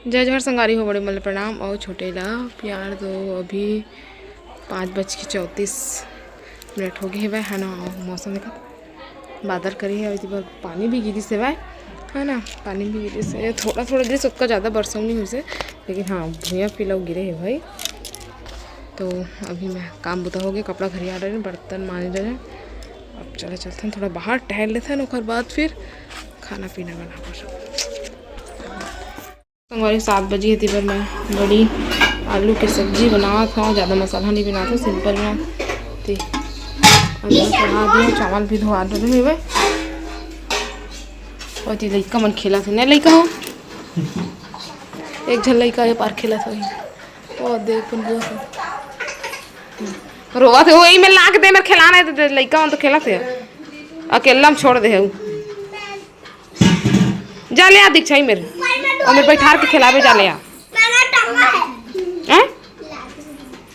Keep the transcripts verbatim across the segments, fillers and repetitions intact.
जय जोहार संगवारी हो, बड़े मन ल प्रणाम अउ छोटे ला प्यार दो। अभी पाँच बज के चौंतीस मिनट हो गए हवय, है ना? अउ मौसम देखा, बादल करे हे, अउ एती बर पानी भी गिरिस हवय, है ना? पानी भी गिरिस हे, थोड़ा थोड़ा गिरिस, ओतका ज़्यादा बरसों नहीं होइस हे, लेकिन हाँ, भुइयां पिला गिरे हे भाई। तो अभी मैं काम बुता हो गया, कपड़ा घरी आ रहे हैं, बर्तन मांज रहे हैं। अब चले चलते हैं, थोड़ा बाहर टहल लेते हैं, ओकर बाद फिर खाना पीना बनाबो सब। संगवारी, सात बजे हे, तेबर मैं बड़ी आलू के सब्जी बनात हूँ। ज़्यादा मसाला नहीं बनात हूँ, सिंपल बनात हूँ। अदरक चढ़ा दिए, चावल भी धोआ डले हुए। और ये लइका मन खेलत हे, नहीं लइका हो, एक झन लइका ये पार खेलत होही। ओ देख, अपन बुआ के रोवत हे, वही में लाके दे, मेरे खिलाना है तो दे, लइका मन तो खेलत हे, अकेला में छोड़ दे है। जा ले आ दीक्षा, ई मेर, ओ मेर बैठार के खिलाबे, जा ले आ। हैं?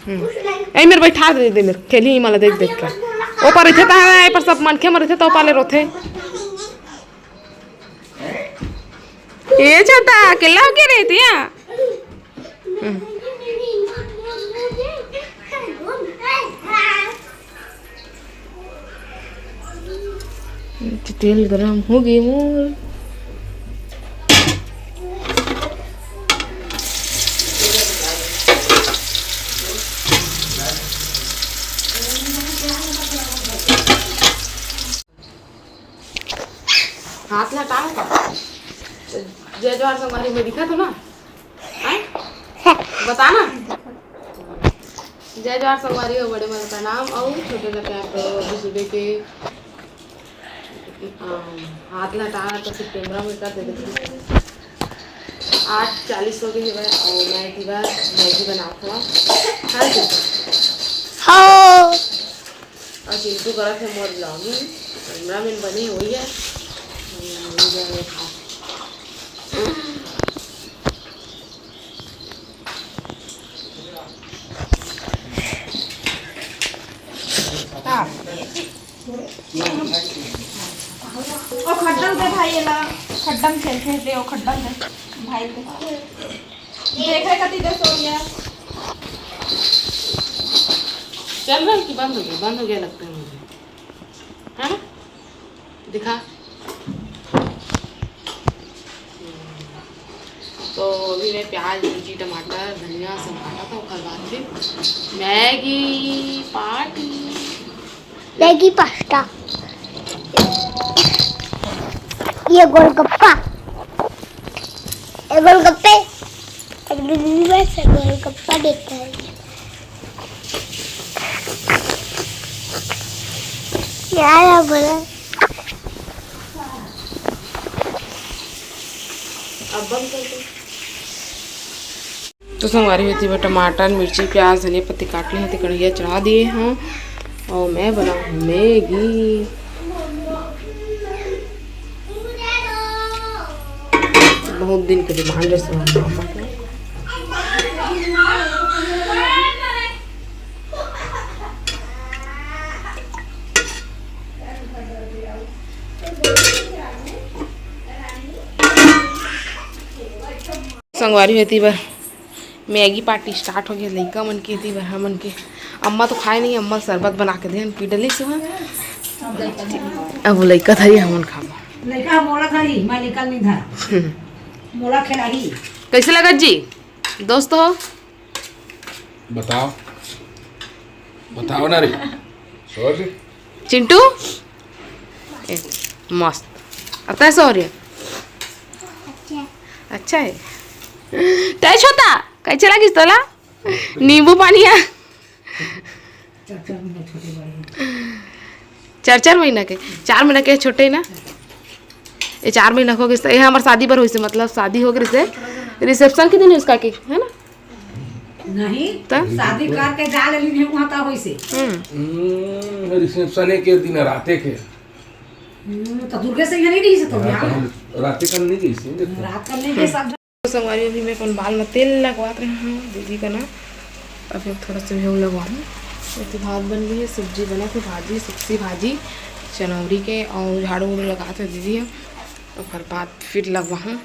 हम्म। ए मेर बैठार दे, दे मेर, खेली मला देख देख के। ओ पर रहिथे त है, ए पर सब मनखे मन रहिथे त ओ पाले रोथे। ए छोटा, अकेला होके रहिथे या? हम्म। तेल गरम हो गए मोर। हाथ ला टांग का। जय जोहार संगवारी, मैं दिखा तो ना? आय? बता ना। जय जोहार संगवारी हो, बड़े मन प्रणाम। अउ छोटे ला प्यार दो, अभी सुबह के, अम, हाथ ला टांग तो फिर कैमरा में कर दे देती। आठ चालीस हो गई है अउ मैं एती बर मैगी बनात हूँ। हाँ जी। हाँ। अउ चिंटू करत हे मोर vlogging, cameraman बने हुई है। हाँ। ओ खड्डम दे भाई, एला खड्डम खेलथे, दे ओ खड्डम दे भाई के। देखे कति दे सो गया। चल रहा है कि बंद हो गया? बंद हो गया लगता है मुझे, है ना? दिखा। तो अभी मैं प्याज, मिर्ची, टमाटर, धनिया सब काटा था, ओकर बाद फिर मैगी पार्टी। Maggi pasta. ये गोलगप्पा, ये गोलगप्पे। अगली दीदी बस गोलगप्पा देखता है। क्या है बोला? अब बंद कर दो। तो संगवारी हो, एती बर टमाटर, मिर्ची, प्याज, धनिया पत्ती काट ले हती, कढ़ैया चढ़ा दिए हैं अउ मैं बनाऊँ मैगी। बहुत दिन के डिमांड है सब। संगवारी हो, एती बर मैगी पार्टी स्टार्ट हो गया। लइका मन के, एती बर हमन के अम्मा तो खाए नहीं, अम्मा शरबत बना के देन, पी डली से। अब वो लइका धरी, हमन खाबो। लइका मोला धरी, मैं लइका नहीं धर। मोला खिलाही। कैसे लगत जी दोस्त हो? बताओ, बताओ ना रे। सोच। चिंटू, ए, मस्त। अब तैं सो रही है? अच्छा है। तैं छोटा, कैसे लगिस तोला? नींबू पानी है। चार चार महीना के, चार महीना के छोटे ना। ये चार महीना हो गए, ये हमार शादी बर होइसे, मतलब शादी हो गए से, रिसेप्शन के दिन है उसका की, है ना? नहीं, त? शादी करके जा लेली नहीं, वहाँ का होइसे। हम्म। हम्म, रिसेप्शन के दिन राते के। हम्म, तो दुर्गे से यहाँ नहीं रही से तो यहाँ। रात का नहीं गई से, देखो। रात का नहीं गई सब। संगवारी, अभी मैं अपन बाल में तेल लगवात रहे हूँ दीदी का ना। अभी थोड़ा सा मैं लगवाऊँ। तो भात बन गई है, सब्जी बना थे, भाजी, सुक्सी भाजी, चनौरी के, और झाड़ू उड़ू लगात हे दीदी ह। ओकर बाद फिर लगवाऊँ।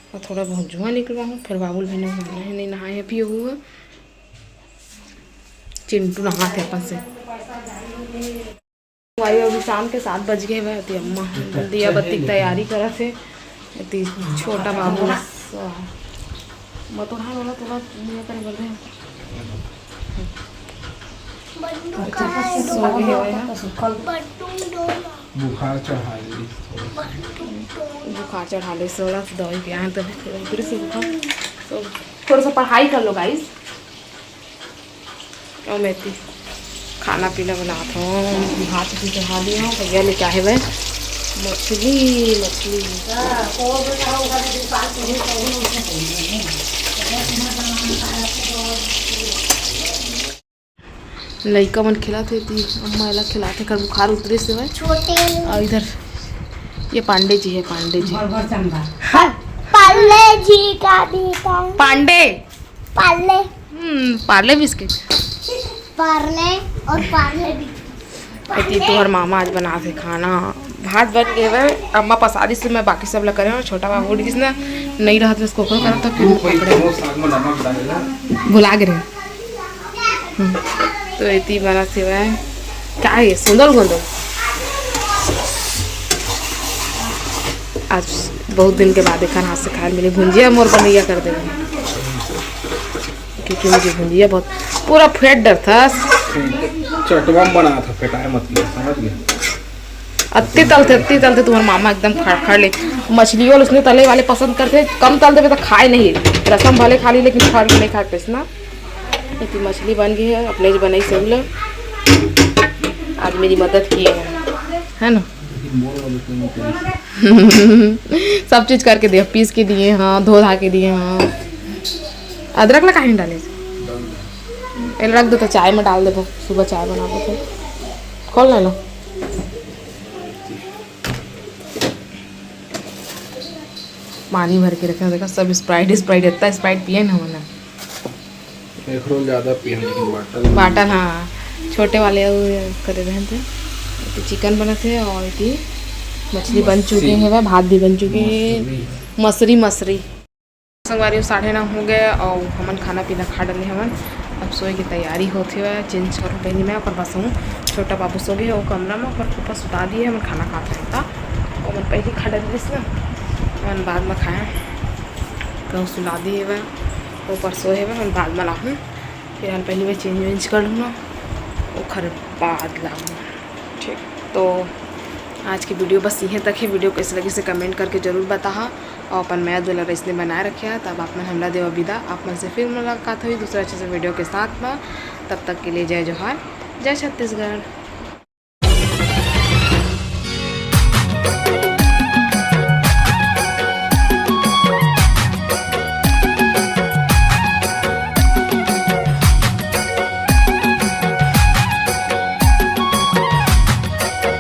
अउ थोड़ा बहुत जुआँ निकलवाहूँ, फिर बाबुल भी नहाना हे, नहीं नहाए हे अभी। वो चिंटू नहात हे अपन से। भाई, अभी शाम के सात बज गे हवय, एती अम्मा दिया बत्ती के तैयारी करत हे। एती छोटा बाबू, मैं तो हां वाला थोड़ा ये करे बर दे। बंदूक कहाँ है? सो गे हवय। बुखार चढ़ा ले। बुखार चढ़ा ले, सोला से दवाई पिया है, तब फिर उतरे से बुखार। तो थोड़ा सा पढ़ाई कर लो गाइस। और मैं ती खाना पीना बनात हूँ। भात भी चढ़ा दिए हूँ, भैया लेके आए हुए मछली, मछली। लइका मन खेलत हे, ती अम्मा एला खेलात हे, कर बुखार उतरे से हवय। छोटे। और इधर ये पांडे जी है, पांडे जी। भर भर चंदा। हाँ, पार्ले जी का भी पान। पांडे। पार्ले। हम्म, पार्ले बिस्किट। पार्ले और पार्ले बिस्किट। एती तुहर मामा आज बनात हे खाना। भात बन गे हवय, अम्मा पसारी से मैं बाकी सब ला करे हूँ। छोटा बाबू उठ गिस ना, नहीं रहत बस कोकर करत तो फिर पकड़े। भुला गे रहे। हम्म, तो एती बनत हवय, का हे, सुंदर गुंदर। आज बहुत दिन के बाद एखर हाथ से खाए मिले। भुंजिया मोर बनैया कर देवे, क्योंकि मुझे भुंजिया बहुत, पूरा फेट डरथस। चटवा बना था, फेटाए मत लिया, समझ गए? अत्ती तलथे, अत्ती तलथे तुहर मामा एकदम खड़खड़ ले। मछलियों उसने तले वाले पसंद करथे, कम तल देबे तो खाए नहीं। रसम भले खा ली, लेकिन खड़ के नहीं खाए, कैसे ना। एती मछली बन गे हे, अपने जो बनाई सब ला। आज मेरी मदद किए हैं, है ना? सब चीज करके दिए, पीस के दिए, हाँ, धो धा के दिए, हाँ। अदरक ला काहे नहीं डाले? एला रख दो तो चाय में डाल देबो, सुबह चाय बनाबो तो। खोल ले लो। पानी भर के रखे, देखो सब Sprite, Sprite, इतना Sprite पिए ना हमन। एकरो ज्यादा पिए, लेकिन बाटल। बाटल, हाँ, छोटे वाले अउ करे रहन थे। तो चिकन बनत हे और एती मछली बन चुके हे, भात भी बन चुके हे। मसरी। मसरी, मसरी। संगवारी हो, साढ़े नौ हो गए और हमन खाना पीना खा डले हमन। अब सोए के तैयारी होत हे, चेंज करूँ पहली मैं, ओकर बाद सोऊँ। छोटा बाबू सो गए हे वो कमरा में, ओकर पापा सुता दिए, हमन खाना खात रहे था। ओमन पहली खा डलिस ना, हमन बाद में खाए। तो सुला दिए हवय, वो परसों हवय, हम बाद में लाहूँ। फिर हम पहली मैं चेंज वेंज कर लूँ ना, ओखर बाद लाहूँ। ठीक, तो आज की वीडियो बस इहें तक हे। वीडियो कैसे लगिस कमेंट करके जरूर बताहा, और अपन मया दुलार इसने बनाए रखे। तब आप मन हमला देवा विदा, आप मन से फिर मुलाकात होही दूसरा अच्छे से वीडियो के साथ में। तब तक के लिए जय जोहार, जय छत्तीसगढ़।